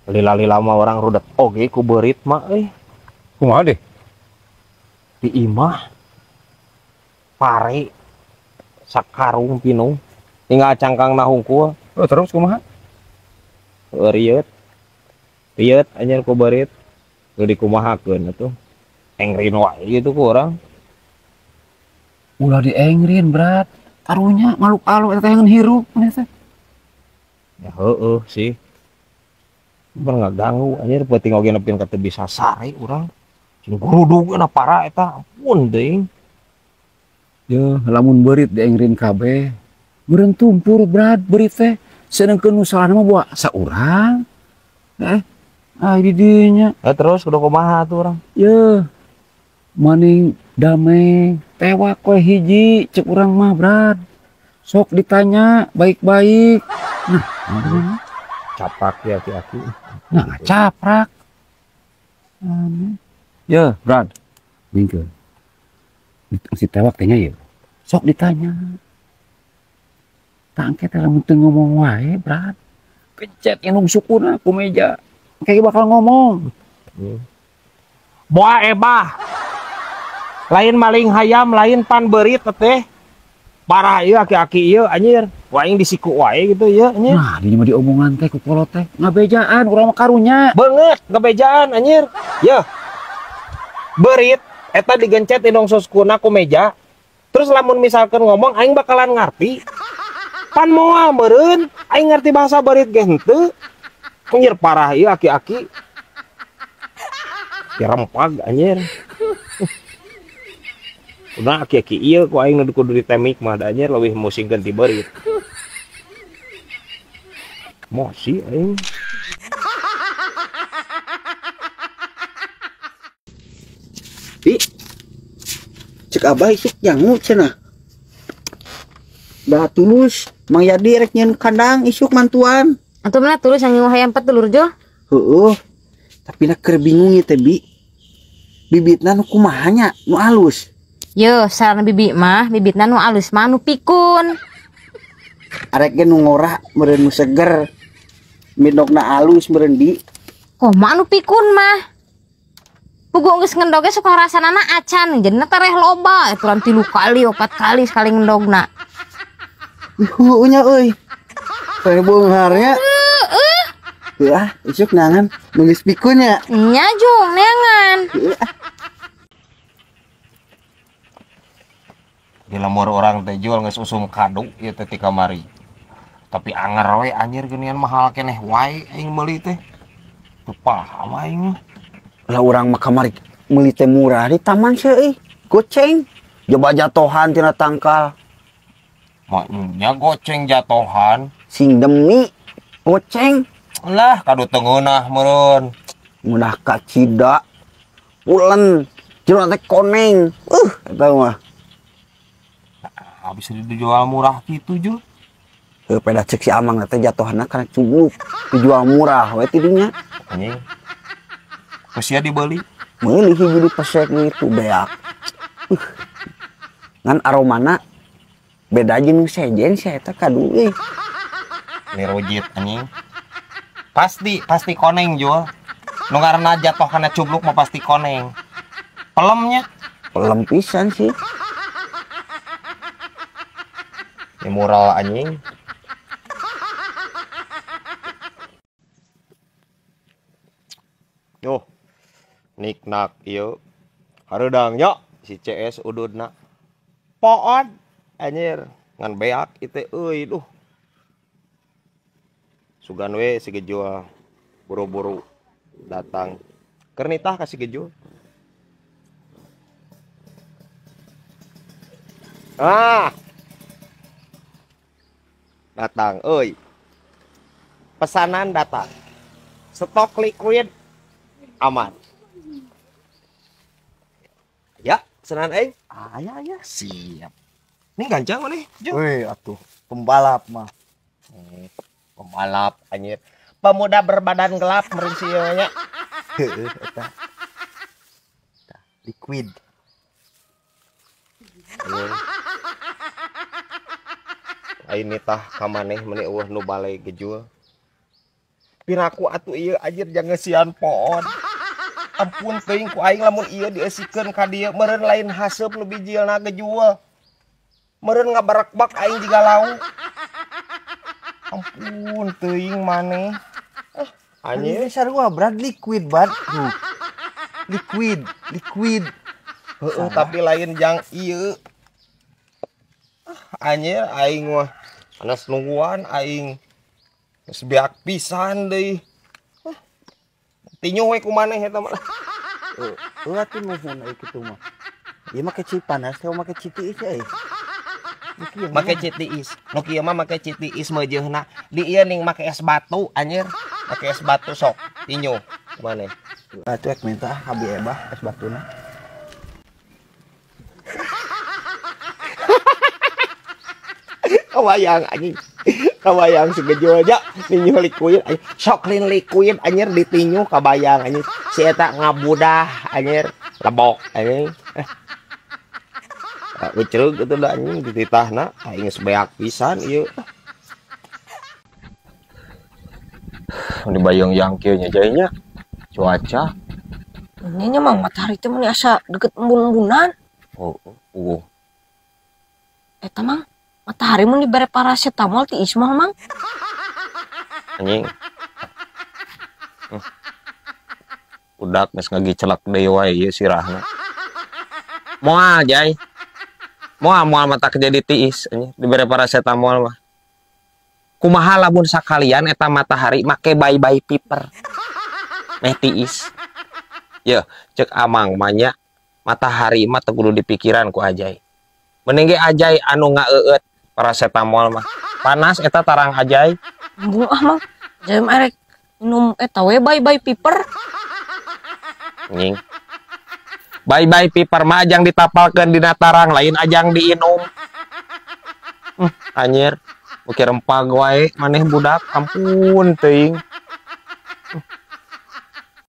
Lila-lila mah orang rudet oge ku beurit mah euy. Kumaha deh? Di imah pare sakarung pinuh tinggal cangkangna hungkul. Oh, terus kumaha? Rieut. Rieut anjir ku beurit. Nu dikumahakeun atuh. Engrin wae gitu ku urang. Ulah diengrin, Brad. Karunya makhluk alus eta teh hirup maneh teh. Ya heueuh sih. Bener ngaganggu anjir peuting oge nepikeun ka teu bisa sare urang. Cing gurudugna parah eta, ampun teuing. Yeuh, lamun beurit diengrin kabeh. Meureun tumpur, Brad, beurit teh. Sedengkeun nu salahna mah buah saurang. Ah di dinya. Terus kudu kumaha atuh urang? Yeuh. Maning damai tewak we hiji cek urang mah, Brad. Sok ditanya baik-baik. Nah, caprak ya aki-aki. Nah, caprak. Aneh. Ya, Brad. Mingkeun. Si tewak teh nya ieu. Sok ditanya. Tangke teh lamun teu ngomong wae, Brad. Kencet indung sukuna ku meja. Kayak bakal ngomong. Boa ebah. Lain maling hayam, lain pan beurit teh. Parah ieu aki-aki ieu anjir. Waing disiku wae gitu ieu anjir. Nah, di mah diomongan teh ku kolot teh. Ngabejaan urang mah karunya. Beungeut ngabejaan anjir. Yeuh. Beurit eta digencet indung suskuna ku meja. Terus lamun misalkan ngomong aing bakalan ngarti. Pan moal meureun, aing ngarti bahasa beurit ge henteu. Anjir parah ieu aki-aki. Dirempag anjir. Udah aki-aki ieu ku aing nu kudu ditemik mah da anjir leuwih musingkeun ti beurit. Mosi aing. Bi, cek abah isuk nyangu cenah. Dah tulus, Mang Yadi rek nyeun kandang isuk mantuan. Antum mah tulus yang nyiwa hayam petelur jo. Heueuh. Tapi na keur bingung ieu teh Bi. Bibitna nu kumaha nya nu alus. Yo, saran bibi mah, bibitna nu alus mah nu pikun. Arek ge nu ngora meureun nu seger. Mindokna alus meureun Bi. Kumaha nu pikun mah? Pugu geus ngendog ge sok ngarasanana acan, jenna tereh loba, aturan 3 kali, 4 kali sekali ngendogna. Heueuh nya euy. Tereh beunghar nya. Heueuh. Heuh ah, isuk neangan nu geus pikun nya. Nya jung neangan. Heueuh ah. Di lemur orang teh jual geus usum kadu ieu teh ti kamari. Tapi anger we anjir geuningan mahal keneh wae aing meuli teh. Teu paham aing mah. Lah urang mah kamari meuli teh murah di taman seuh euy. Goceng. Coba jatohan tina tangkal. Maknya goceng jatohan. Sing demi goceng. Lah kadu teu ngeunah meureun. Ngeunah kacida. Pulen. Jero teh koneng. Eta mah. Nah, bisa dijual murah gitu Jul. Heuh, peda cek si Amang teh jatohanna kana cubluk. Dijual murah we ti dinya. Anjing. Geus sia dibeli. Meuli hiji di pesek gitu beak. Ngan aromana beda jeung nu sejen sia eta kadu euy. Nirujit anjing. Pasti pasti koneng Jul. Nu ngaranna jatohanna cubluk mah pasti koneng. Pelemnya? Pelem pisan sih. Ini mural anjing. Yo, niknak ieu. Hareudang nya si CS ududna. Poon anjir ngan beak ieu euy duh. Sugan we si Gejul buru-buru datang. Keur nitah ka si Gejul. Ah. Datang euy. Pesanan datang. Stok liquid aman. Ya, pesanan euy. Aya ya. Siap. Ini gancang nih, Jung. Wih, atuh pembalap mah. Pembalap anjir. Pemuda berbadan gelap meureun si ieu nya. Heueuh eta. Liquid. Aing nitah ka maneh meuni eueuh nu bale Gejul. Piraku atuh ieu anjir jangan sian poon. Ampun teuing ku aing lamun ieu diesikeun ka dieu meureun lain haseup nu bijilna gejuel. Meureun ngabarekbak aing jiga lauk. Ampun teuing maneh. Anjir sarua Brad liquid bad. Liquid, liquid. Heeh, tapi lain jang ieu. Anjir aing mah panas nungguan aing. Geus beak pisan deui. Tinyu we ku maneh eta mah. Heeh, atuh nuhun euy kitu mah. Ieu make ci panas teh make ci tiis euy. Make ci tiis. Nu kieu mah make ci tiis meujeuna. Di ieu ning make es batu anjir. Make es batu sok tinyu ku maneh. Atuh ek minta abi ebah es batuna. Kabayang anjing. Kabayang segejo aja ninyu liquid anjing. Sok lin liquid anjir ditinyu kabayang anjing. Si eta ngabudah anjir lebok anjing. Ucrug itu dah anjing dititahna aing geus beak pisan ieu. Dibayang-yang kieu nya jainya cuaca. Nya mah matahari teh mun asa deket embun-embunan. Oh, oh. Eta mang matahari mun dibere paracetamol ti ismah mang. Anjing. Udak geus ngagicelak deui wae ieu sirahna. Moal jai. Moal moal mata jadi tiis anjing dibere paracetamol mah. Kumaha lamun sakalian eta matahari make bye-bye piper. Meh tiis. Yeuh, cek amang mah nya matahari mah teu kudu dipikiran ku Ajai. Mending ge Ajai anu ngaeueut paracetamol mah. Panas eta tarang Ajai. Embung ah mang. Ajai mah erek minum eta we bye-bye piper. Anjing. Bye-bye piper mah ajang ditapalkeun dina tarang lain ajang diinum. Anjir. Oke rempag wae maneh budak ampun teuing.